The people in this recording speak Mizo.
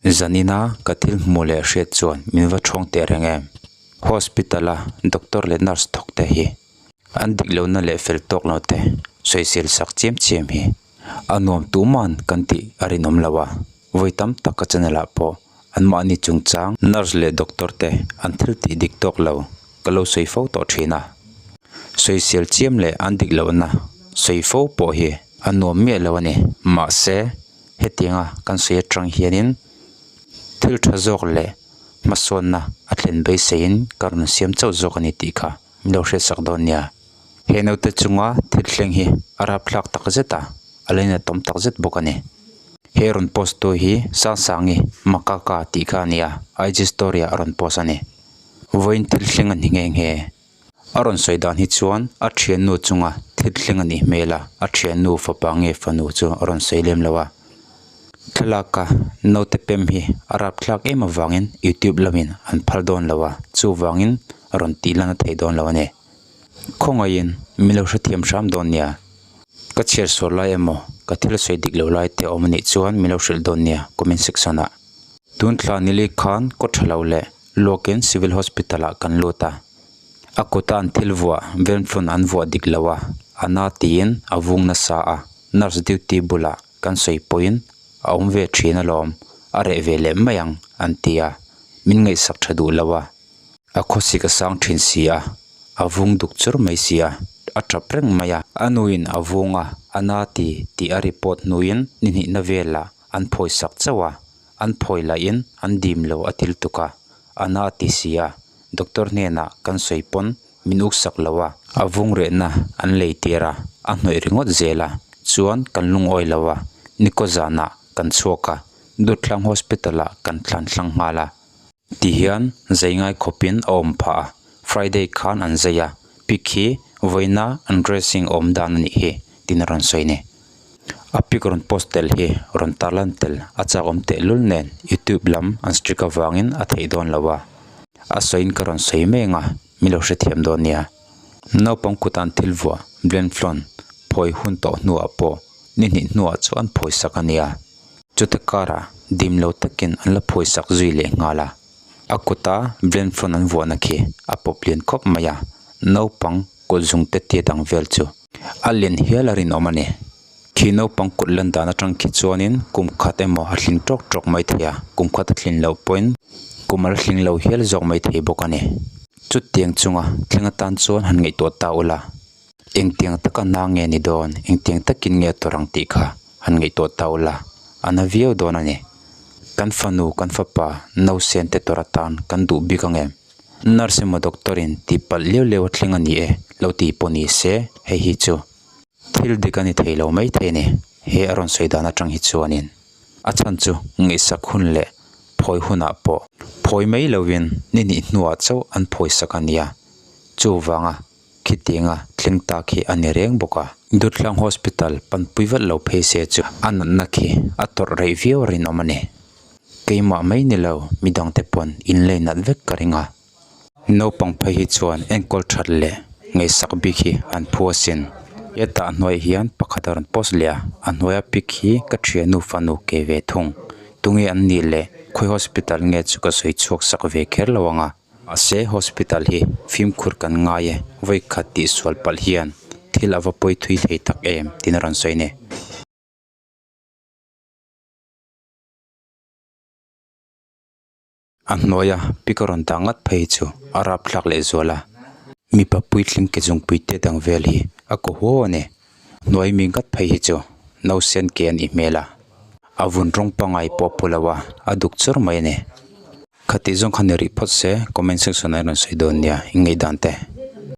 Zanina ka thil hmuh leh hriat chuan min va thawng teh reng em? Hospital a doctor leh nurse thawk te hi an dik lohna leh fel tawk lo te sawisel sak chiam chiam hi a nuam tuman kan tih a rinawm lo a, vawi tam tak ka channel ah pawh anmahni chungchang nurse leh doctor te an thil tih dik tawk lo ka lo sawi fo tawh thin a, sawisel chiam leh an dik lohna sawi fo pawh hi a nuam miah lo a ni mahse. Hetianga kan sawi atang hianin thil tha zawk leh hmasawnna a thlen beiseiin ka rawn siam chauh zawk a ni tih kha min lo hriatsak dawn nia. He naute chunga thil thleng hi a rapthlak tak zet a, a lainatawm tak zet bawk a ni. He rawn post tu hi Sangsangi Makaka tih kha a ni a, IG story ah a rawn post a ni. Vawiin thil thleng a ni nghe nghe. A rawn sawi dan hi chuan a thiannu chunga thil thleng a nih hmel a, a thiannu fapa nge fanu chu a rawn sawi lem lo a. Thlalaka naute pem hi a rapthlak em avangin youtube lamin an phal dawn lo a, chuvangin a rawn tih lan a theih dawn lo a ni. Khawngaihin min lo hrethiam hram dawn nia. Ka chhiar sual lai emaw ka thil sawi dik lo lai te awm a nih chuan min lo hrilh dawn nia comment section ah. Tun thla nili khan kaw tha lo leh luakin civil hospital ah kan lut a. A kuta an thil vuah venflon an vuah dik lo a, a na tiin a vung nasa a, nurse duty bulah kan sawi pawhin a awm ve thin alawm, a reh ve leh mai ang an ti a, min ngaihsak tha duh lo a, a khawsik a sang thin si a, a vung duk chur mai si a, a tap reng mai a, a nuin a vung a, a na ti tih a report hnuin ni hnihna velah an phawisak chauh a, an phawi lahin an dim lo a til tuk a, a na ti si a. Doctor hnenah kan sawi pawn min uk sak lo a, a vung rehna an lei tir a, a hnawih ringawt zel a, chuan kan lungawi lo a, Nikaw zanah kan chhuak a, Dutthlang Hospital ah kan thlan thlang nghal a. Tihian zai ngai khawpin a awm phah a, Friday khan an zai a, pic hi vawiina an dressing awm dan a nih hi tiin a rawn sawi ni. A pic rawn post tel hi rawn tarlan tel a chak awm tehlul nen youtube lam an strict avangin a theih dawn lo a. A sawiin ka rawn sawi mek a, min lo hrethiam dawn nia. Naupang kut an thil vuah Blenflon phawi hun tawh hnuah pawh ni hnih hnuah chuan phawi sak a nia. Chute karah dim lo takin an la phawi sak zui leh nghal a. A kuta Blenflon an vuahna khi a pawp lian khawp mai a, naupang kut zungte tiat ang vel chu a len hial a rinawm a ni. Khi naupang kut lan dan atang khi chuanin kum khat emaw a tling tawk tawk mai thei a, kum khat a tlin loh pawhin kum a la tling lo hial zawk mai thei bawk a ni. Chutiang chunga thleng atan chuan han ngaihtuah ta ula, engtiang taka na nge ni dawn, engtiang takin nge a tawrh ang tih kha han ngaihtuah ta ula, a na viau dawn a ni. Kan fanu, kan fapa, nausen te tawrh atan kan duh bik ang em? Nurse emaw doctor in tihpalh liau liau a thleng a ni e, lo tih pawh ni se, hei hi chu thil dik a ni thei lo mai thei a ni, he a rawn sawi dan atang hi chuanin a chhan chu ngaihsak hun leh phawi hunah pawh phawi mai lovin ni hnih hnuah chauh an phawi sak a nia, chuvanga khitianga thleng ta khi a ni reng bawk a. Dutlang Hospital panpui vat lo phei se chu a natna khi a tawrh reih viau a rinawm a ni. Keimah mai ni lo, midangte pawn in lei nat vek ka ring a. Naupang phei hi chuan enkawl that leh ngaihsak bik hi an phu asin. Hetah hnuaiah hian pakhat a rawn post leh a, a hnuaia pic hi ka thiannu fanu ke ve thung. Tunge an nih leh khawi hospital nge chu ka sawi chhuak sak ve kher lo ang a. Mahse hospital hi fimkhur kan ngai e, vawi khat tihsual palh hian thil a va pawi thui thei tak em tiin a rawn sawi a ni. A hnuaia pic a rawn dah ngat phei chu a rapthlak leh zual a, mipa puitling ke zungpui te dang vel hi a kaw huau a ni. Hnuai mi ngat phei hi chu nausen ke a nih hmel a, a vun rawng pangngai pawh a pu lo a, a duk chur mai a ni. Khatih zawng kha ni rih phawt se comment section ah i rawn sawi dawn nia i ngaihdan te.